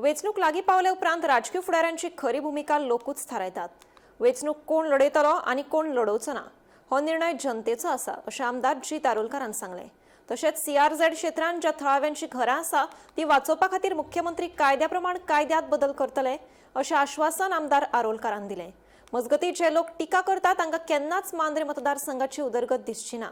वेंचणूक लागीं पावल्या उपरांत राजकीय फुडाऱ्यांची खरी भुमिका लोकूच थारायतात. वेंचणूक कोण लढयतलो आनी कोण लढोवचो ना हो निर्णय जनतेचो आसा, अशें आमदार जीत आरोलकारान सांगलें. तशेंच सीआरझेड क्षेत्रांत ज्या थळाव्यांची घरां आसा ती वाचोवपा खातीर मुख्यमंत्री कायद्या प्रमाण कायद्यांत बदल करतले, अशें आश्वासन आमदार आरोलकारान दिलें. मजगतीं, जे लोक टिका करतात तांकां केन्नाच मांद्रे मतदारसंघाची उदरगत दिसची ना.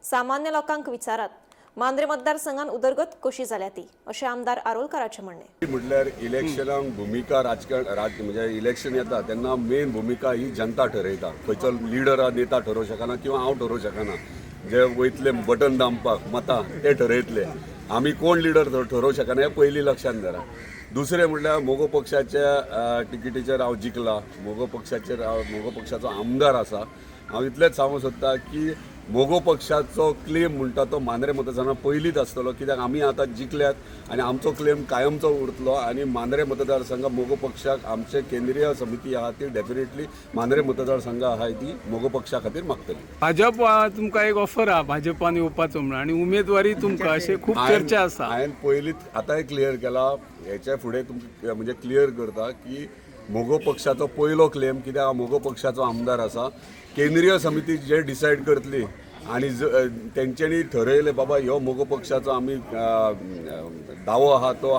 सामान्य लोकांक विचारात, मांद्रे मतदारसंघात उदरगत कशी जाल्या ती, अशें आमदार आरोलकाराचें म्हणणें. म्हटल्यार इलेक्शनाक भुमिका राजकारण राज म्हणजे इलेक्शन येता तेन्ना मेन भुमिका ही जनता ठरयता. खंयचो लिडर आहा, नेता ठरोवंक शकना किंवा हांव ठरोवंक शकना. जे वयतले बटन दामपाक मतां ते ठरयतले. आमी कोण लिडर ठरोवंक शकना हें पयलीं लक्षांत धरा. दुसरें म्हटल्यार मगो पक्षाच्या तिकेटीचेर हांव जिखला. मगो पक्षाचेर हांव मगो पक्षाचो आमदार आसा. हांव इतलेंच सांगूंक सोदता की मगो पक्षाचो क्लेम म्हणटा तो मांद्रे मतदारसंघात पयलींच आसतलो, कित्याक आमी आतां जिखल्यात आनी आमचो क्लेम कायमचो उरतलो. आनी मांद्रे मतदारसंघ मगो पक्षाक आमचे केंद्रीय समिती आहा ती डेफिनेटली मांद्रे मतदारसंघ आहा ती मगो पक्षा खातीर मागतली. भाजप तुमकां एक ऑफर आहा भाजपान येवपाचो म्हणून आनी उमेदवारी तुमकां, अशें खूब चर्चा आसा. हांवें पयलींच आतांय क्लियर केला, हेच्या फुडें तुमकां म्हणजे क्लियर करता की मगो पक्षाचो पयलो क्लेम, कित्याक हांव मगो पक्षाचो आमदार आसा. केंद्रीय समिती जे डिसायड करतली आनी तेंच्यांनी ठरयलें बाबा ह्यो मगो पक्षाचो आमी दावो आहा तो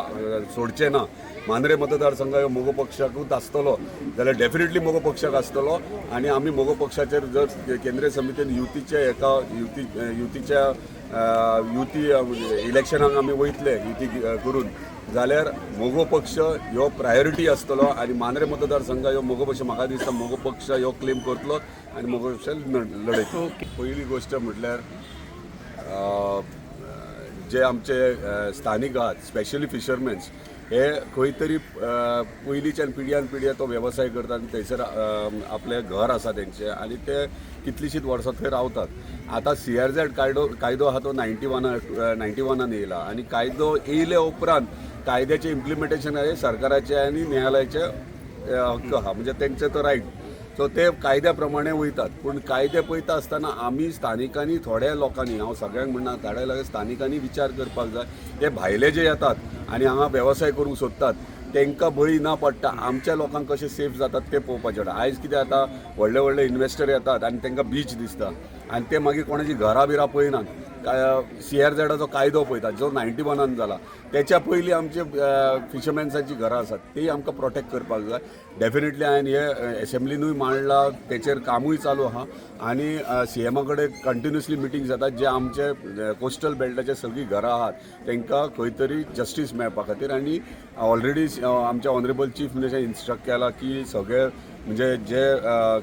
सोडचे ना, मांद्रे मतदारसंघ ह्यो मगो पक्षाकूच आसतलो जाल्यार डेफिनेटली मगो पक्षाक आसतलो. आनी आमी मगो पक्षाचेर जर केंद्रीय समितीन युतीच्या एका युती युतीच्या युती इलेक्शनाक आमी वयतले युती करून जाल्यार मगो पक्ष ह्यो प्रायोरिटी आसतलो. आनी मांद्रे मतदारसंघ ह्यो मगो पक्ष, म्हाका दिसता मगो पक्ष ह्यो क्लेम करतलो आनी मगो पक्ष लढयतलो. पयली गोश्ट म्हटल्यार जे आमचे स्थानीक आहात, स्पेशली फिशरमॅन्स, हे खंय तरी पयलींच्यान पिढयान पिढया तो वेवसाय करतात आनी थंयसर आपलें घर आसा तेंचें आनी ते कितलींशींच वर्सां थंय रावतात. आतां सीआरझेड कायदो आहा तो 91 91आन येयला आनी कायदो येयले उपरांत कायद्याचें इम्प्लिमेंटेशन हें सरकाराचें आनी न्यायालयाचें हक्क आहा, म्हणजे तेंचे तो रायट. सो ते कायद्या प्रमाणे वयतात. पूण कायदे पळयता आसतना आमी स्थानिकांनी, थोड्या लोकांनी, हांव सगळ्यांक म्हणना, थोड्या लोकांनी स्थानिकांनी विचार करपाक जाय. ते भायले जे येतात आनी हांगा वेवसाय करूंक सोदतात तांकां बळी ना पडटा आमच्या लोकांक कशें सेफ जातात तें पळोवपाचें पडटा. आयज कितें जाता, व्हडले व्हडले इन्वेस्टर येतात आनी तांकां बीच दिसता आनी ते मागीर कोणाची घरां बिरां पळयनात, सीआरझेडाचो कायदो पळयतात जो 91आन जाला. तेच्या पयलीं आमचे फिशरमॅन्साची घरां आसात ती आमकां प्रोटेक्ट करपाक जाय. डेफिनेटली हांवें हे एसेंब्लीनूय मांडला, तेचेर कामूय चालू आहा आनी सीएमा कडेन कंटिन्युअसली मिटींग जातात, जे आमचे कोस्टल बेल्टाचे सगळीं घरां आहात तांकां खंय तरी जस्टीस मेळपा खातीर. आनी ऑलरेडी आमच्या ऑनरेबल चीफ मिनिस्टर इन्स्ट्रक्ट केला की सगळे म्हणजे जे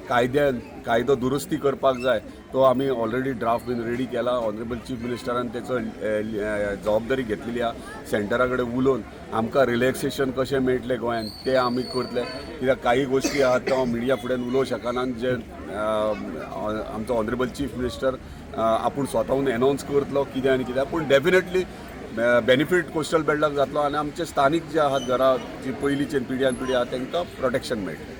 कायद्यान कायदो दुरुस्ती करपाक जाय तो आमी ऑलरेडी ड्राफ्ट बीन रेडी केला. ऑनरेबल चीफ मिनिस्टरान तेचो जबाबदारी घेतलेली आहा. सेंटरा कडेन उलोवन आमकां रिलॅक्सेशन कशें मेळटलें गोंयांत तें आमी करतले, कित्याक काही गोश्टी आहात त्यो हांव मिडिया फुड्यान उलोवंक शकना, जे आमचो ऑनरेबल चीफ मिनिस्टर आपूण स्वताहून एनावन्स करतलो कितें आनी कितें. पूण डेफिनेटली बेनिफीट कोस्टल बेल्टाक जातलो आनी आमचे स्थानीक जे आहात घरां जी पयलींचे पिढ्यान पिढी आहा तांकां प्रोटेक्शन मेळटलें.